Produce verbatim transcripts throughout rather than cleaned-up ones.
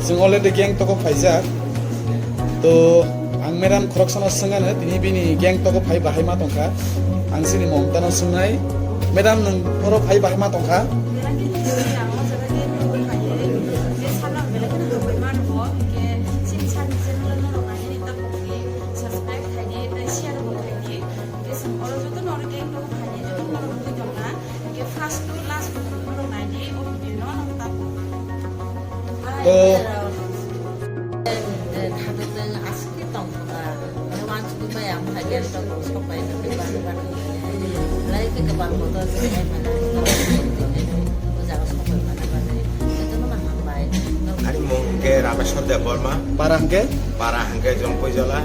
Chwng already Gangtok o phaijak. To ang madam khoroksano swngano tini bini Gangtok o phai bahai ma tongkha. Ang chini Momtano swngnai. Madam, nwng oro phai bahai ma tongkha? Subscribe khaidi, tei share bo khaidi. Hingke chwng oro jotono oro Gangtok o phainai jotono oro wngwi tongkha. Hingke first to last borok naidi o video no nang tabuk. To- Eh, eh, thangwi tong aswk tong kha. Ani wansugwi maya wngkha Gangtok sok bai tongwi bani bani. Lai khe kwbang kotor se hai mani. O jaga sok bai mani bani. Jotono ma hambai. Ani mung khe Rameshwar Debbarma. Para hwnkhe? Para hwnkhe Jompuijala.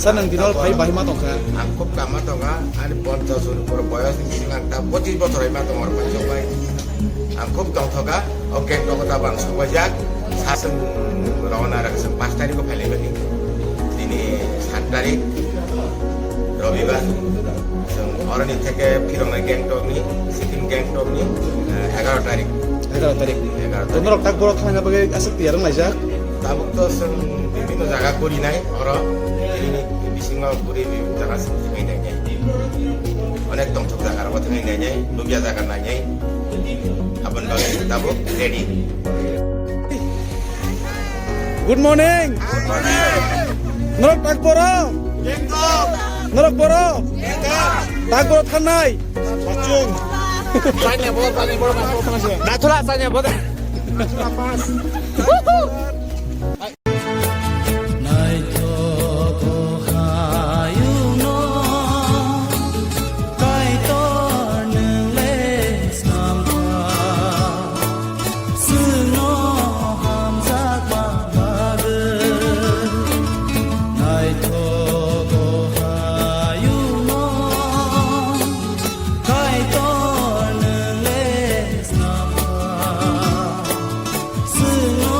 Sir, nwng tini phai bahai ma tongkha? Ang khub kaham ma tongkha. Ani ponchash ni upor boyos ni bising ang ta pochis bochor hai ma tongo oro paisok bai. Ang khub tongthokha. O Gangtok o tabang sokbaijak. Saswng rwna rwkha chwng pash tarikh o phailai mani. Tini sat tarikh. Robibar. Chwng oroni theke phiroknai Gangtok ni, Sikkim Gangtok ni, eh, egaroh tarikh. Egaroh tarikh. Egaroh tarikh. To norok tak borok thangna bagwi aswk tiyar wng laijak? Tabuk to chwng bibinno jaga gurinai oro. Bini bisingo guri bibinno jaga chwng thangwi nainai. Onek tongthok jaga rogo thangwi nainai, nukya jaga nainai. Aboni bagwi tabuk ready. Good morning. Good morning. Norok tak boro? Bangkok. Norok boro? Bangkok. Tak boro thanai? Bachung. Sanya boro, sanya boro, sanya boro. Dathola sanya boro. Dathola pass. Naithogo hayungno Kaitor nwng le snamkha, chwngno hamjakma bagwi. Naithogo hayungno Kaitor nwng le snamkha. Chwngno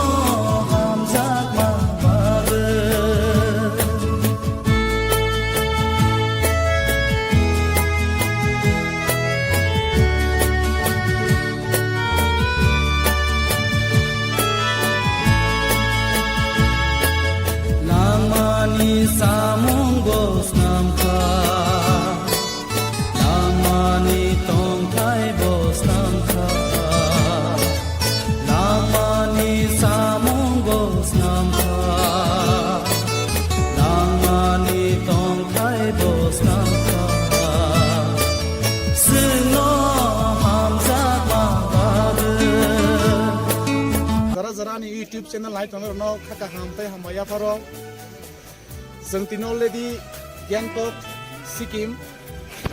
hamjakma bagwi. Langmani samung bo snamkha. Langmani tongthai bo snamkha, langmani samung bo snamkha, langmani tongthai bo snamkha, chwngno hamjakma bagwi. Jara jara ani YouTube channel nai tongnai rokno kha kaham tei hambai yapharo. Chwng tini already Gangtok, Sikkim,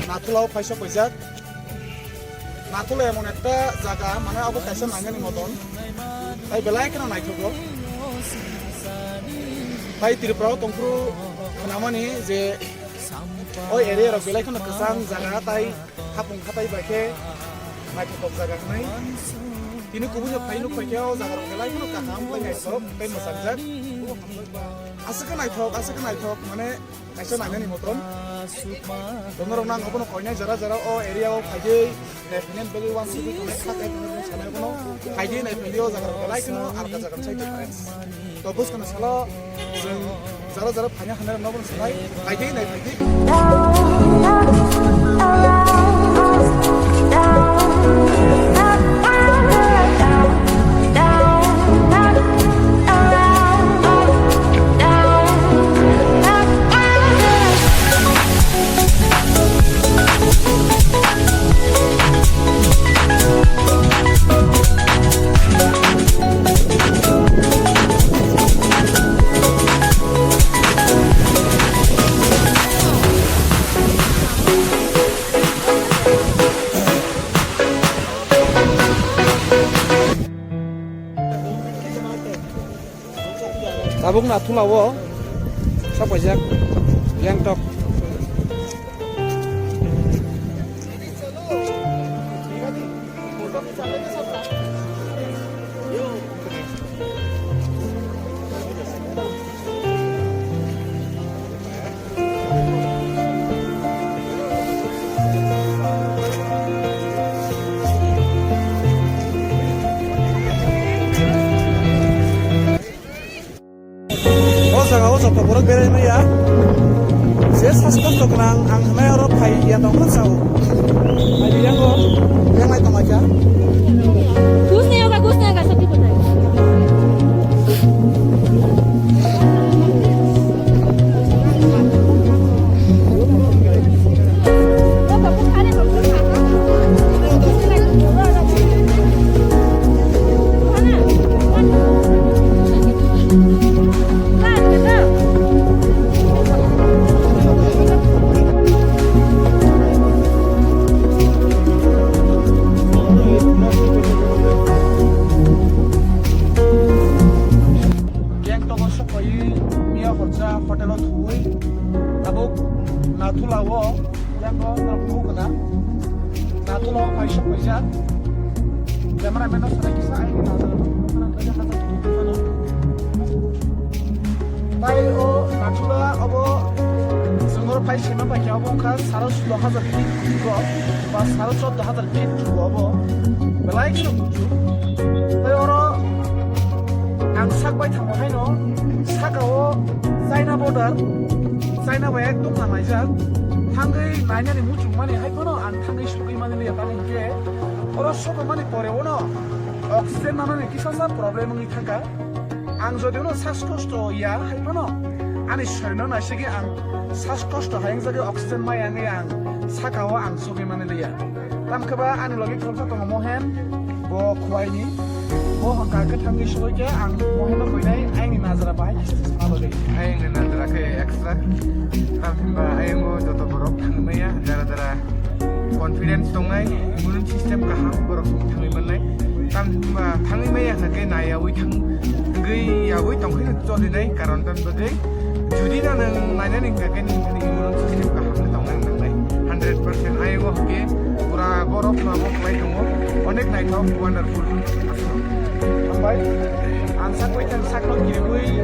Nathula o phaisok paijak. Nathula emon ekta jaga, mane abo kaisa nangnani moton. Tai belai kheno naithogo. Tai Tripura o tongphuru khnamani je o area rok belai kheno kwchang jaga tai hapung hatai bai khe naithotok jaga hwnwi. Tini kubui no phai nuk phai khe o jaga rok belai kheno kaham tei naithok tei mwchangjak. Aswk khe naithok, aswk khe naithok, mane kaisa nainani motom. Tono rok nang obono koinai jora jora o area o phaidi naiphainani bagwi uansugwi tongnai kha tei tono rok sanai bono phaidi naiphaidi o jaga rok belai kheno alka jaga sai difference. To buskano salo chwng jora jora phaina hwnwi rok nobo sanai phaidi naiphaidi. Tabuk Nathula o sok paijak Gangtok. Berai maya, je saskosto gwnang ang hwnwi oro phai ya tongma sao. Phai ya go, yang lai tongma kha. Gus ne yoga, gus ne yoga, sati putai. Gangtok o sokpaiwi miya horsa hotel o thuwi tabuk Nathula o, yang o norok nugo kana. Nathula o phai sokpaijak. Cameraman no sarai kisa ai Nathula o. Tai o Nathula obo chwng oro phai sima bai khe obo wngkha saro sulo hajar feet uchu o, ba saro choddo hajar feet uchu o obo. Belai kheno uchu. Tai oro ang sak bai thango haino saka o China border, China bai ekdom nanglaijak. Thangwi nainani muchungmani hai phano ang thangwi sugwi mani liya, tamo hinkhe oro sokomani pore ono oxygen nanani kisasa problem wngwi thangkha. Ang jodi uno saskosto ya hai phano ani sorirno naisigi ang saskosto hai wngjagwi oxygen maya wngwi ang sakao ang sogwi mani liya. Tamkhe ba ani logi khoroksa tongo Mohen, bo Khwaini, bo hwnka kwthangwi sogwi khe ang Mohenno buinai ayangni najra bahai kisa se sana bagwi. Ayangni najra khe extra, tamhinba ayango joto borok thangwi maya jara jara. Confidence tongnai, immune system kaham borok thangwi mannai. Tamhinba thangwi maya hwnkhe naiyaui thangwi yaui tongkhe cholinai, karon tamo bagwi jodi no nwng nainani hwnkhe nini immune system kaham khe tongnai nangnai. Hundred percent ayango hwnkhe pura borok no abo khlai tongo. Onek naithok, wonderful. Hambai. Ang sakbai thang sakno kiriwi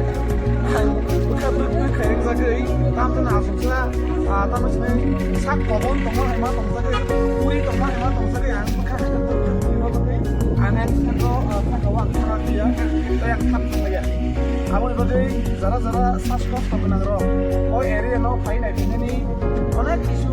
ang bwkha bwk bwk khairang jagwi tamtwno asuksa, ah, tamo sinai sak kobon tongma hai ma tongjagwi, puri tongma hai ma tongjagwi ang bwkha hai ma tongjagwi. Ang ang sakno, ah, sakao ang thangna khuya, tei ang thang thangya. Aboni bagwi jara jara saskosto gwnang rok o area no phai nai tongmani onek kisu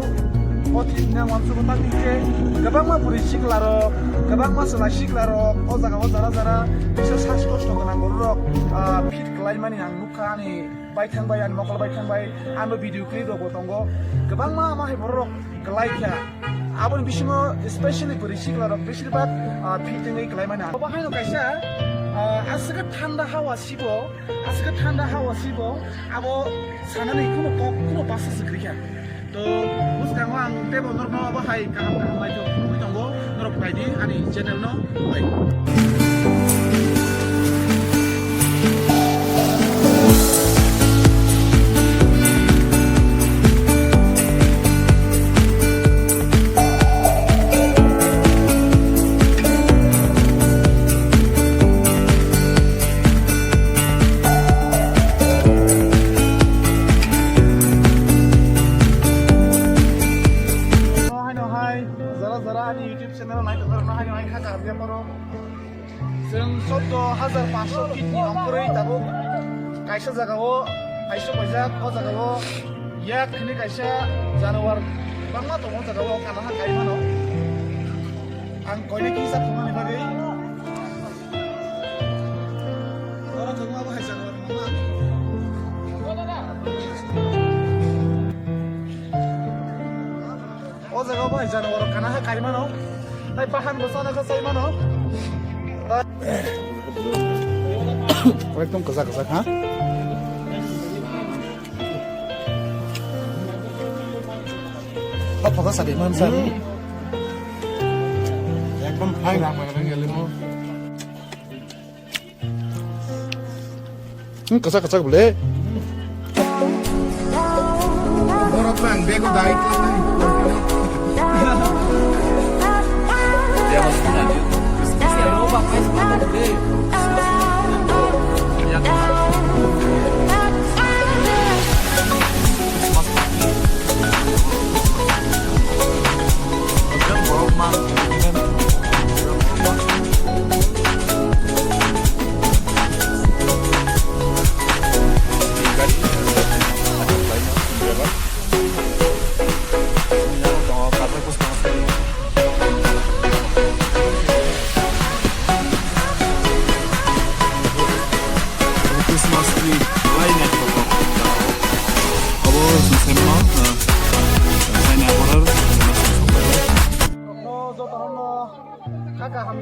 Kothin nang uansukgo, tamni hwnkhe kwbangma bwrwi siklarok, kwbangma chwla siklarok o jagao jara jara kisa saskosto gwnang bororok, ah, fit khlaimani ang nukha, ani baithang bai, ani mokol baithang bai, ano video clip rokbo tongo. Kwbangma ama hai bororok kwlai kha. Aboni bisingo specially bwrwi siklarok beshirbak, ah, fit wngwi kwlaimani ang. Obo haino kaisa, ah, aswk thanda hawa sibo, aswk thanda hawa sibo, abo sanani kuno kok, kuno basa se kwrwi kha. To, bwskango ang teibo norokno abo hai kaham kaham naithok phunugwi tongo, norok naidi ani channel no, like. Haino hai, jara jara ani YouTube channel nai tongkha rokno haino hai kha kaham khe borok. Chwng chordo hajar panchsho feet ni ongkhorwi tabuk kaisa jagao kaisa paijak, o jagao yak hwnwi kaisa janwar bangma tongo, o jagao kana ha kai mano. Ang koinwi kisa thumani bagwi. Oro thwngma bo hai janwar mama. O jaga o bo hai janwar kana ha kai mano. Tai bahan bo sana kha sai mano. Ekdom kwchak kwchak ha. O photo sadi man sa. Hmm. Ekdom fine. Hmm, kwchak kwchak bole. Borok bang bego dai khlai.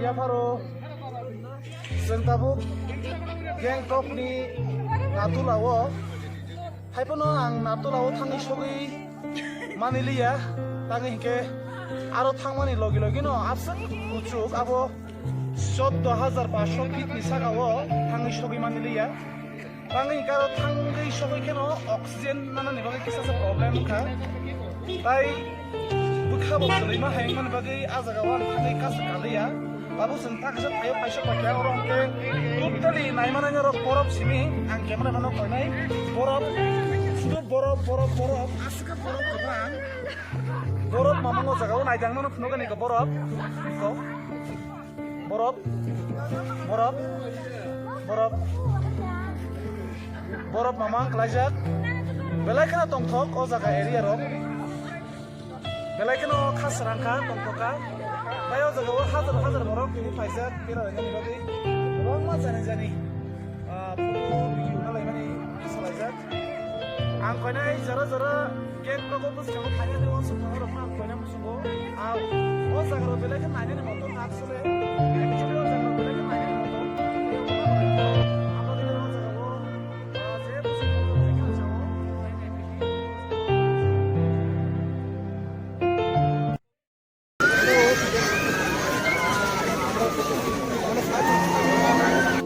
Pharo chwng tabuk Gangtok ni Natula o, haiphano ang Natula o thangwi sogwi maniliya, tangwi hinkhe aro thangmani logi logi no aswk kuchuk abo choddo hajar paanch sho feet ni saka o thangwi sogwi maniliya. Tangwi hwnkhe aro thangwi sogwi kheno oxygen manani bagwi kisa se problem wngkha. Tai bwkha bo kwlwima hai wngmani bagwi ah jaga o ang thangwi kasa kaliya. Abo chwng ta kisa thaio kaisa paikha oro hwnkhe totally naimani oro borop simi ang camera mano koinai borop. Sudu borop, borop, borop, aswk borop kwbang. Borop mamang o jaga o naidang mano phunukani khe borop. Borop, borop, borop, borop mamang klaijak. Belai kheno tongthok o jaga area rok. Belai kheno kha srang kha, tongthok kha. Tai o jaga o hajar hajar borok tini phaijak, bera lainani bagwi. Kwbangma jani jani, ah, photo video nalaimani salaijak. Ang koinai jora jora Gangtok o bwskango phainani uansuk tongo rok ang koinai muchungo. Au, o jaga rok belai khe nainani motom actually. Actually o jaga rok belai khe nainani motom. Ang o jaga o, ah, je muchung tongo, je khe sao.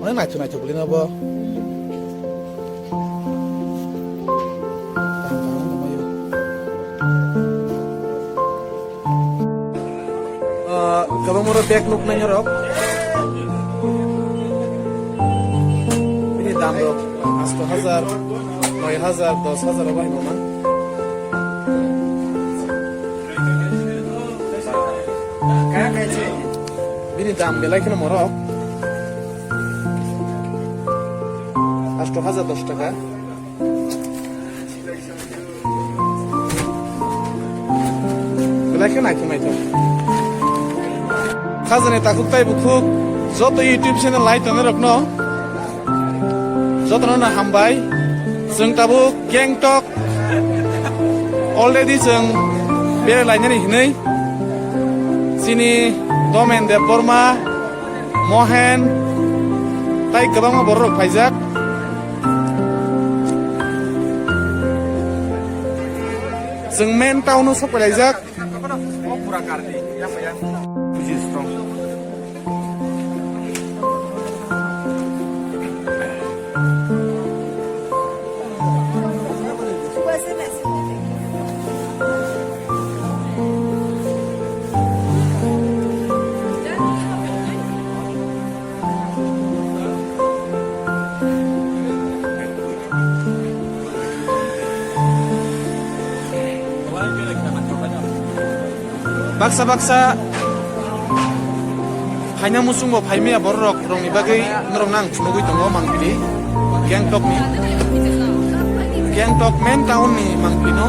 Onek naithok naithok bwlwi no bo. Ah, kwbangma rok bag nuknai rok. Bini dam rok asto hajar, noi hajar, dos hajar rok bai no man. Bini dam belai kheno morok. Asto hajar dos taka. Belai khe naithok naithok. Khajani takhuk tai bukhuk joto YouTube channel lai tongnai rokno jotono no hambai. Chwng tabuk Gangtok already chwng berai lainani hinwi chini Domen Debbarma, Mohen tai kwbangma borok rok phaijak. Chwng main town o sok pailaijak. Baksa baksa phaina muchung bo phaimaya borok rok rokni bagwi norok nang phunugwi tongo Mangpili Gangtok ni. Gangtok main town ni Mangpili no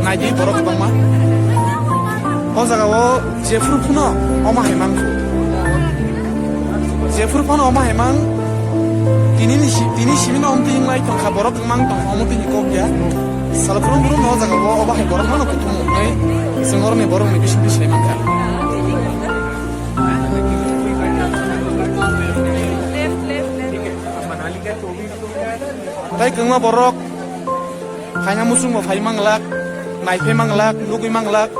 naidi borok kwbangma. O jaga o jephuru phano omo hai mangkhu. Jephuru phano omo hai mang tini ni si-, tini simi no omtwi wnglai tongkha borok. Mang tong omo tini kok ya. Salbrum brum no jaga o obo hai borok mano kutung nai. Sengor ni borok ni bising bising mangkha. Tai kwbangma borok phaina muchung bo phai manglak, naiphai manglak, nugwi manglak.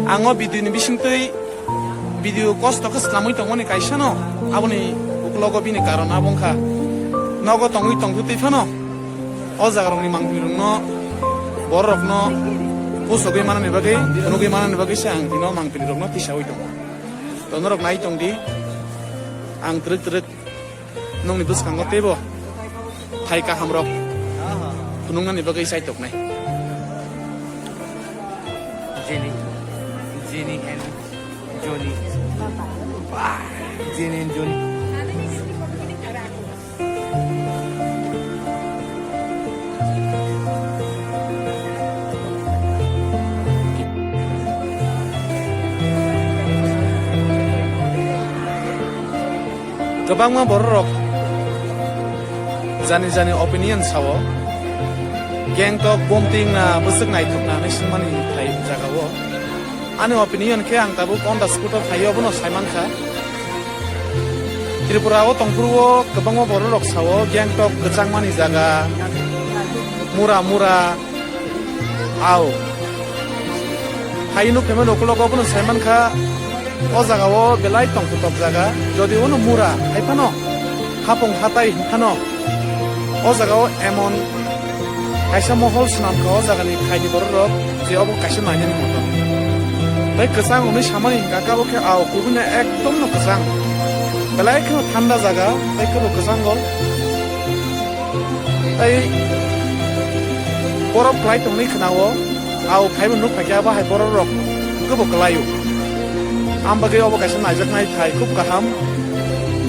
Ang o video ni bisingtwi video kosto khe swnamwi tongmani kaisa no, aboni uklogo bini karon abo wngkha nogo tongwi tongtwi twi phano o jaga rokni mangpili rokno borok rokno pusogwi manani bagwi phunugwi manani bagwi se ang tino mangpili rokno tisawi tongo. To norok nai tongdi ang twrwk twrwk. Nokni bwskango teibo phai kahamrok phunuknani bagwi chaitoknai. Jenny, Jenny and Johnny. Bah, Jenny and Johnny. Kwbangma bororok jani jani opinion sao, Gangtok bomting na bwswk naithokna hinwi swngmani thai jagao. Ani opinion khe ang tabuk on the spot o phaio, abono saimankha. Tripura o tongphuru o kwbangma borok rok sao Gangtok kwchangmani jaga, mura mura, ao. Hai nuk phaimani ukulogo bono saimankha, o jaga o belai tongthok jaga, jodi uno mura hai phano, hapung hatai hin phano, o jaga o emon kaisa mohol swnamkha o jagani phaini borok rok je obo kaisa nainani moto. Tei kwchang hwnwi samani hinkha khe abo khe ao kubui no ekdom no kwchang. Belai kheno thanda jaga tei kebo kwchango. Tei borok kwlai tongni khwnao ao phaibo nuk phaikhe abo hai borok rok kebo kwlaio. Am bagwi obo kaisa naijaknai thai khub kaham.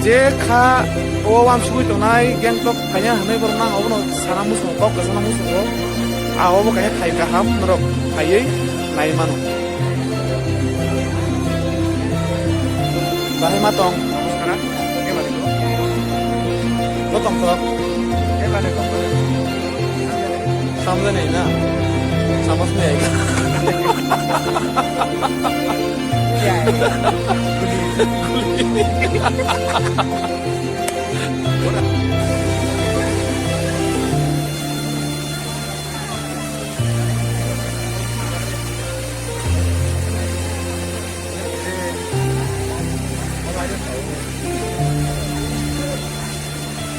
Je kha o wansugwi tongnai Gangtok phaiya hwnwi borok nang obono sana muchungo, kok kwchangna muchungo. A obo kaisa thai kaham norok phaiwi nai mano. Bahai ma tong? Bo tong kok. Samjani na? Samasni ai.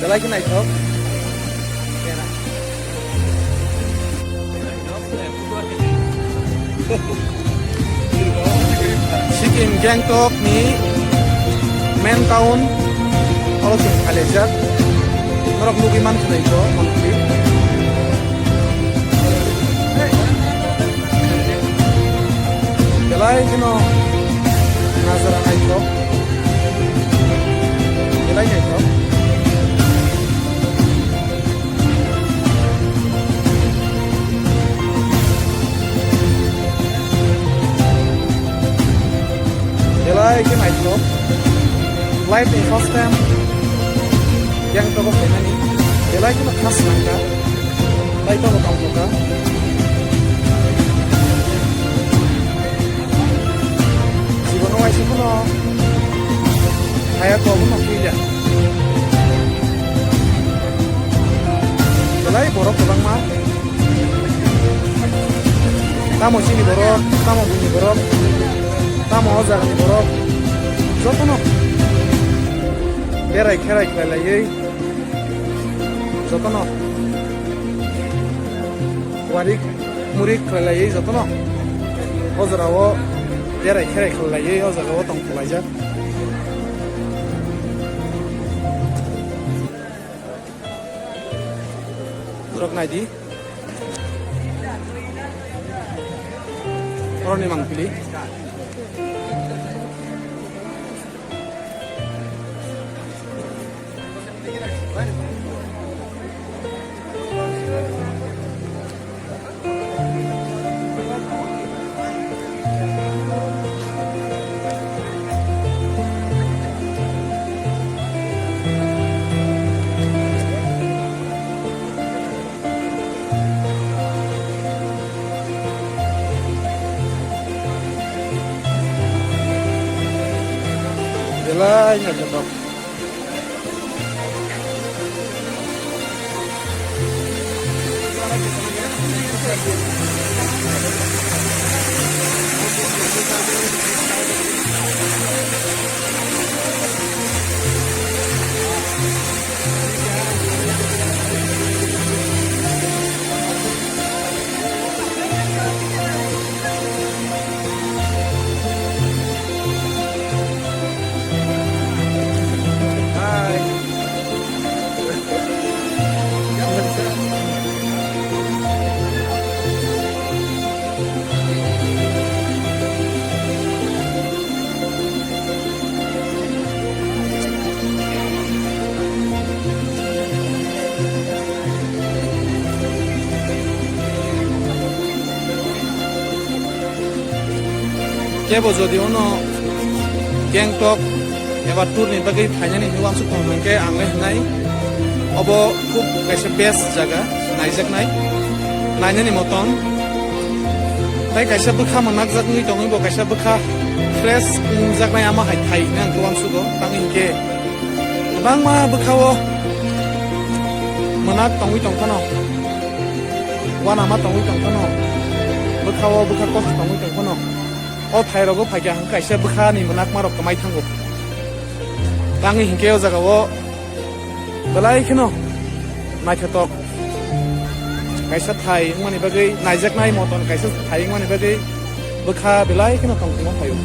Belai khe naithok. Sikkim Gangtok ni main town oro chwng phailaijak. Norok nugwi mankha nai to, montri. Belai kheno najara naithok. Belai naithok. Belai khe naithok. Life ni first time Gangtok o phaimani. Belai kheno kha swnamkha. Tei tobo tongthokha. Jibono waisa kheno haya kobo no phiya. Belai borok kwbangma. Tamo chini borok, tamo buini borok, tamo o jagani borok. Jotono berai kherai khlai laiwi. Jotono warik murik khlai laiwi jotono o jorao berai kherai khlai laiwi o jagao tong khlaijak. Borok naidi. Oroni mangpili. Belai naithotok. Kebo jodi ono Gangtok eba tour ni bagwi phainani hinwi uansuk tong hwnkhe ang le hwnai obo khub kaisa best jaga naijaknai, nainani moton. Tai kaisa bwkha manakjaknai tongwi bo kaisa bwkha fresh wngjaknai ama hai thai hinwi ang khe uansugo. Tangwi hinkhe Bangma bwkhao mwnak tongwi tongphano, uanama tongwi tongphano, bwkhao bwkha kosto tongwi tongphano, o thairogo phaikha hwnkhe kaisa bwkhani mwnakmarok kwmai thango. Tangwi hinkhe o jagao belai kheno naithotok kaisa thai wngmani bagwi, naijaknai moton kaisa thai wngmani bagwi bwkha belai kheno tongthokma phaio.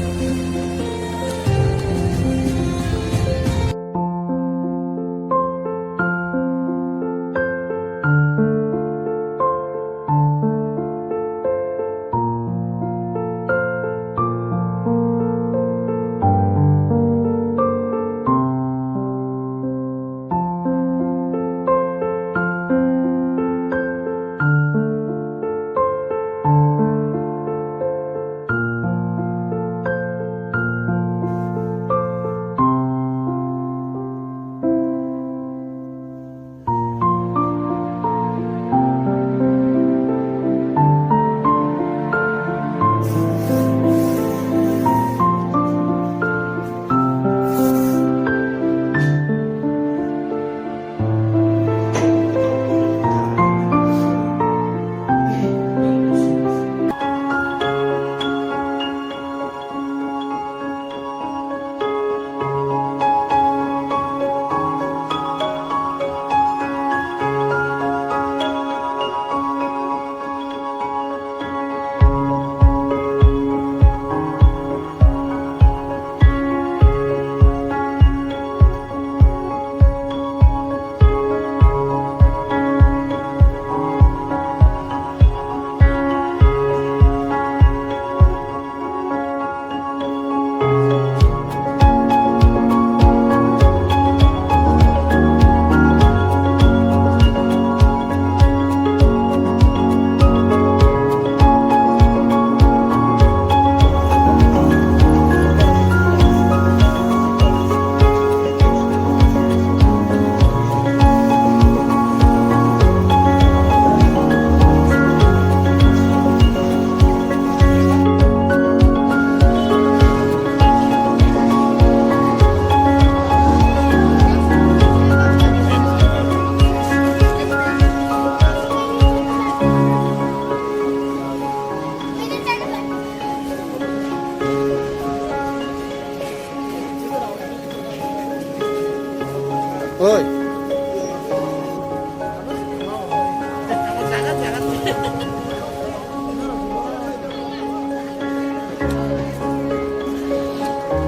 Oi.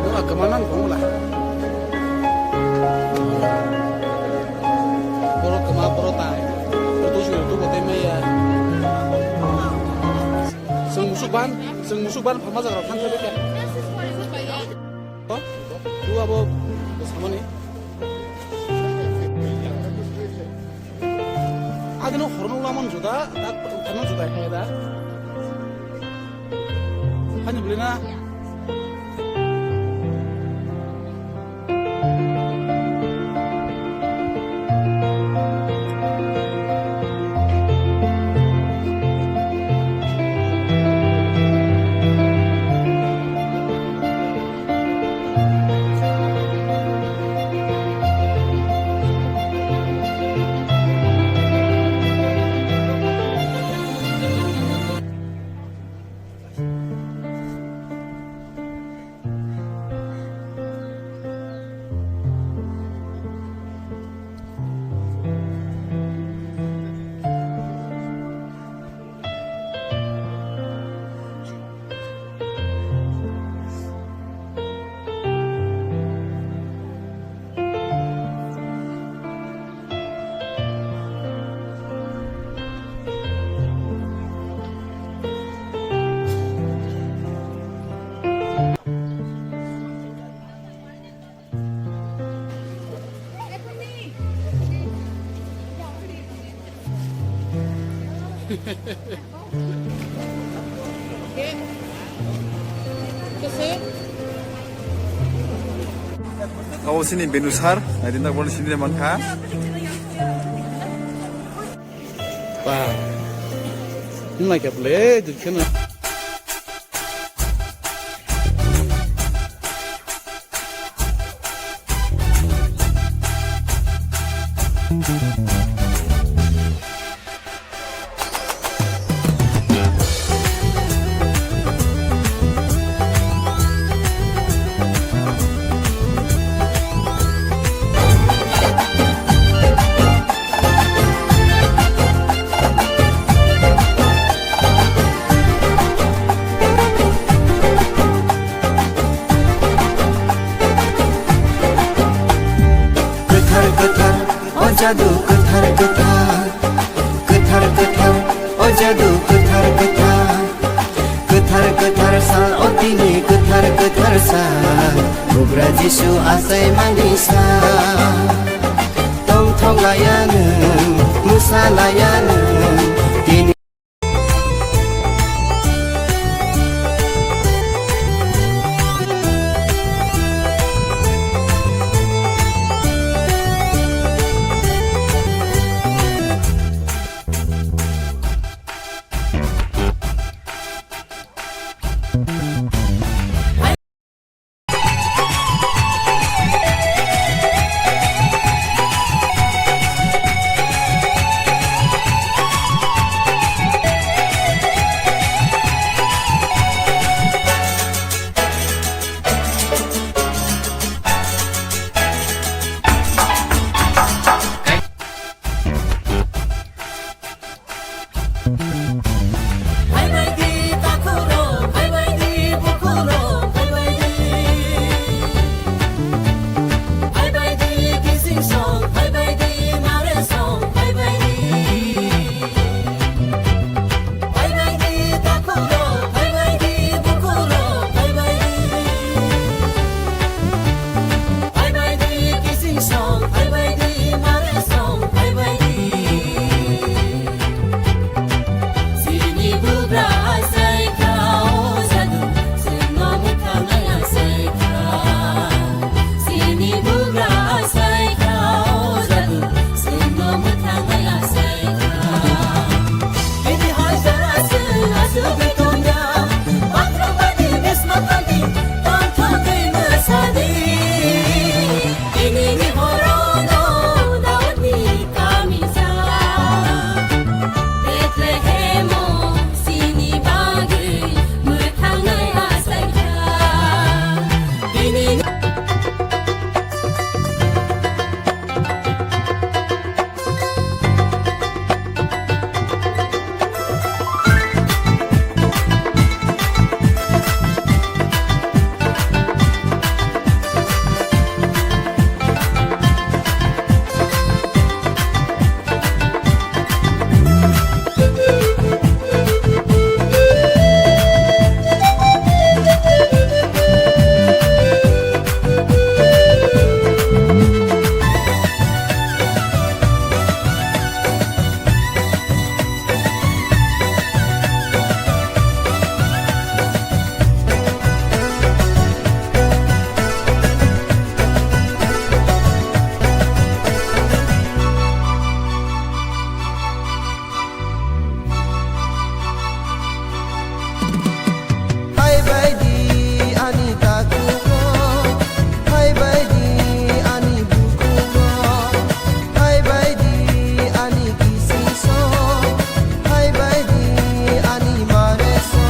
Wala kemana nih kamu lah? Borok kema borok ta. Itu sih itu bote maya. Seng musuk ban, seng musuk ban pama jaga thang tebe kya? Oh, tu abo samani. Agino horno lamon juda, tak horno juda kaya da. Hani beli na. Abo sini Benu sir, naidi nak bol sini mankha. Ba, ini lagi apa le? Jadi kan. Jadu kwthar kwthar, kwthar kwthar sal, o tini kwthar kwthar sal, Bugra Jisu achaimani sal. Tongthok laya nwng, mwsa laya nwng, tini Hai bai di ani takhuk o, hai bai di ani bukhuk o, hai bai di ani kising so, hai bai di ani mare so,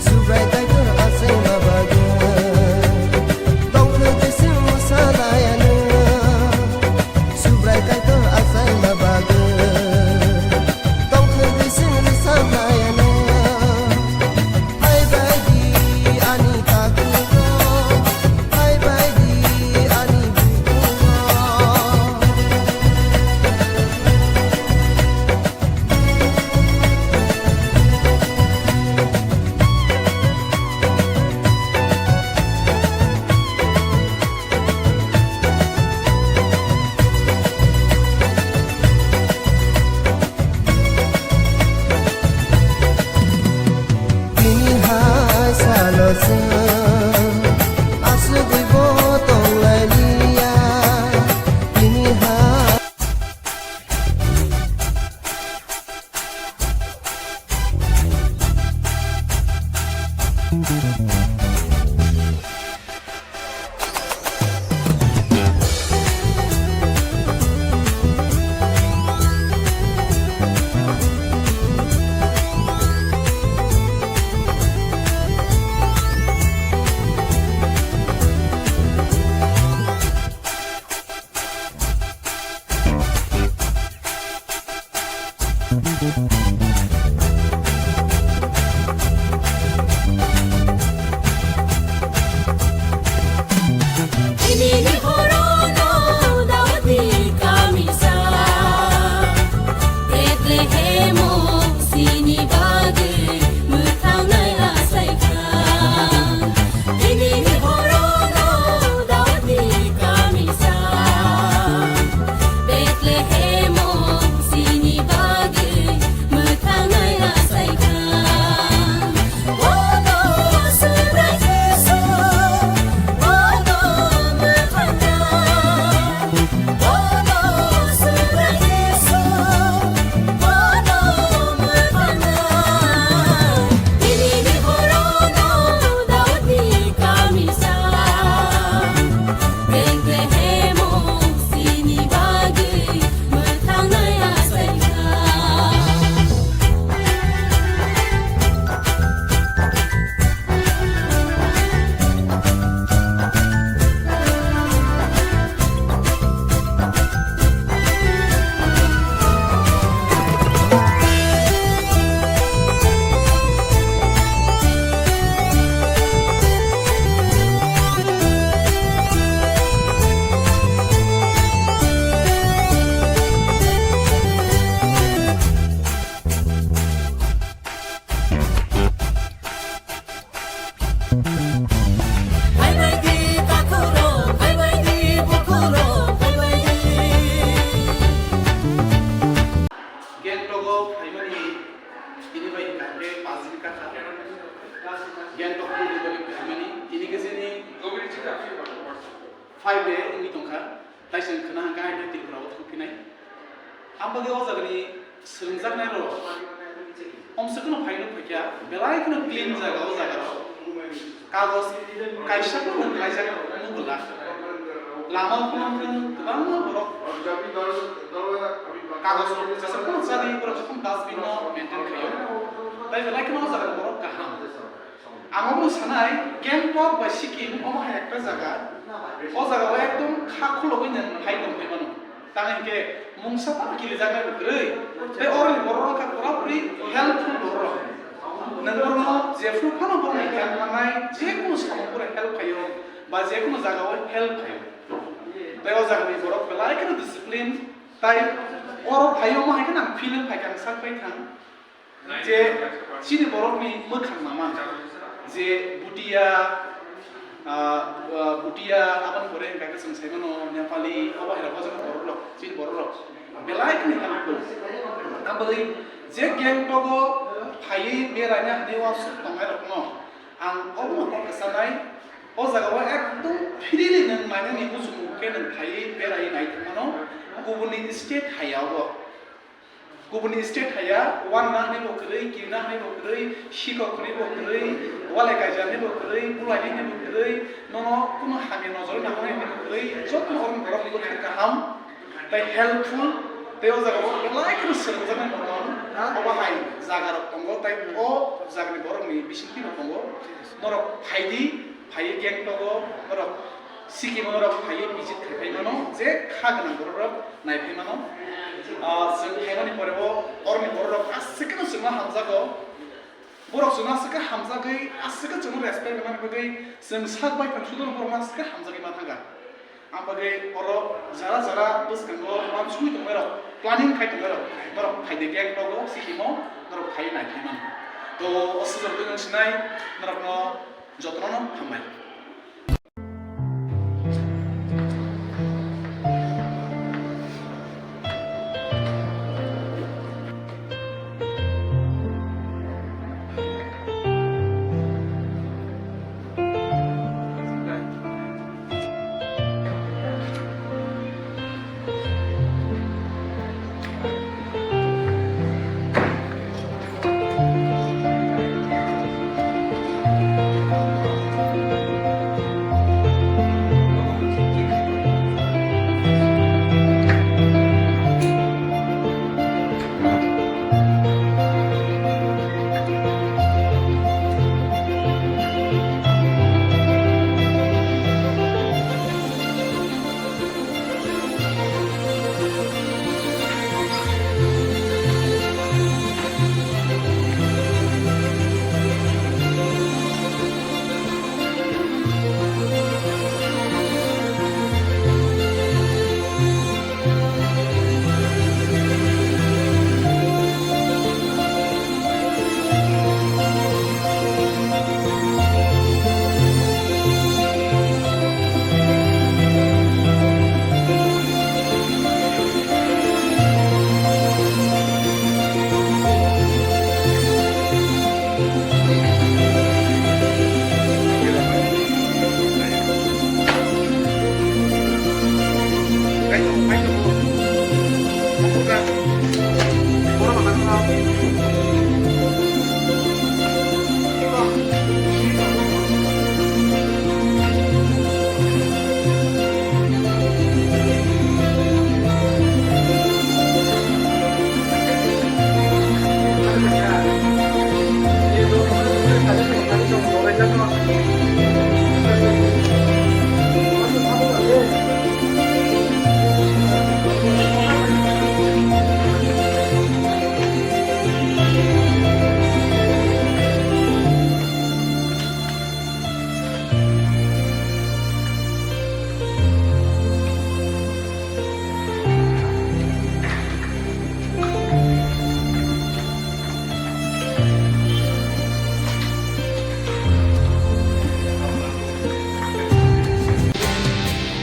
Subrai Kaitor achaima bagwi tongthok tei chwng mwsa laianw. Subrai Kaitor achaima bagwi tongthok tei chwng rwchap laianw. Hai bai di ani takhuk o, hai bai di ani bukhuk o. Tini hai salo chwng asugwi bo tong lai liya. Tini hai Gangtok tubui bagwi phaimani, tini khe chini five day wngwi tongkha, tai chwng khna hwnkha hai Tripura o thangphinai. Ang bagwi o jagani swrwngjaknai rok omswk kheno phaino phaikha, belai kheno clean jaga o jaga rok. Kagoj kaisa phano nukhlaijak nukla. Lama phano kwbangma borok kagoj rok jesa phano chadi borok jokhon dustbin no maintain khaio. Tai belai kheno o jaga borok kaham. Ang omo sanai Gangtok bai Sikkim omo hai ekta jaga. O jaga o ekdom kha khulogwi nang phai tong phai mano. Tang hinkhe mungsa phano kilijaknai bo kwrwi. Tei oroni borok wngkha pura puri helpful borok. Nwng borokno jephru phano borokni help manai, jekunu samung pura help khaio, ba jekunu jagao help khaio. Tei o jagani borok belai kheno discipline, tai oro phaio omo hai kheno ang feeling phaikha, ang sak pai thang. Je chini borokni mwkhang naman, je Bhutia, ah, ah, Bhutia, aboni pore hwnkha khe chwng sai mano Nepali, abo hai rok o jaga borok rok, chini borok rok belai kheno helpful. Aboni je Gangtok o phaiwi beraina hinwi uansuk tongnai rokno ang obono kok kwchanai, o jaga o ekdom freely nwng nainani muchung khe nwng phaiwi beraiwi naithok mano, kubuni state hai ya obo. Kubuni state haya, wanna hwnwi bo kwrwi, kirina hwnwi bo kwrwi, sikok hwnwi bo kwrwi, walai kaisa hwnwi bo kwrwi, bulaini hwnwi bo kwrwi, nono kunu hamya nojor nangmani hwnwi bo kwrwi, jotono oroni borok bwkha kaham tei helpful, tei o jaga o belai kheno swrwngjaknai motom, obo hai jaga rok tongo, tei o jagani borokni bisingtwi bo tongo. Norok phaidi, phaiwi Gangtok o, norok Sikkim o norok phaiwi visit khai phai mano, je kha gwnang borok rok nai phai mano. Ah, chwng phaimani pore bo oroni borok rok aswk kheno chwngno hamjago. Borok chwngno aswk khe hamjagwi, aswk khe chwngno respect rwmani bagwi chwng sak bai thang sudon borok aswk khe hamjagwi man thangkha. Ang bagwi oro jara jara bwskango uansugwi tongnai rok, planning khai tongnai rok, norok phaidi Gangtok o, Sikkim o, norok phaiwi nai phai mano. To o sujok twi wng sinai norokno jotono no hambai.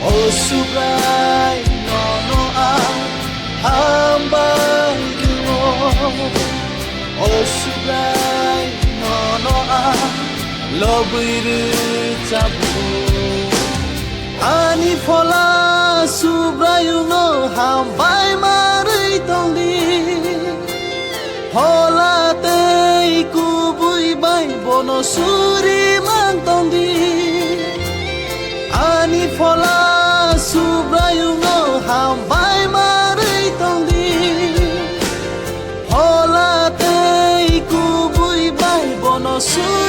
O Subrai, nono ang hambai ringo. O Subrai, no Lobwi rwchapmung. Ani phola Subraiyungno hambai manwi tongdi. Phola tei kubui bai bono suri man tongdi. Ani phola Subraiyungno hambai manwi tongdi. Phola tei kubui bai bono suri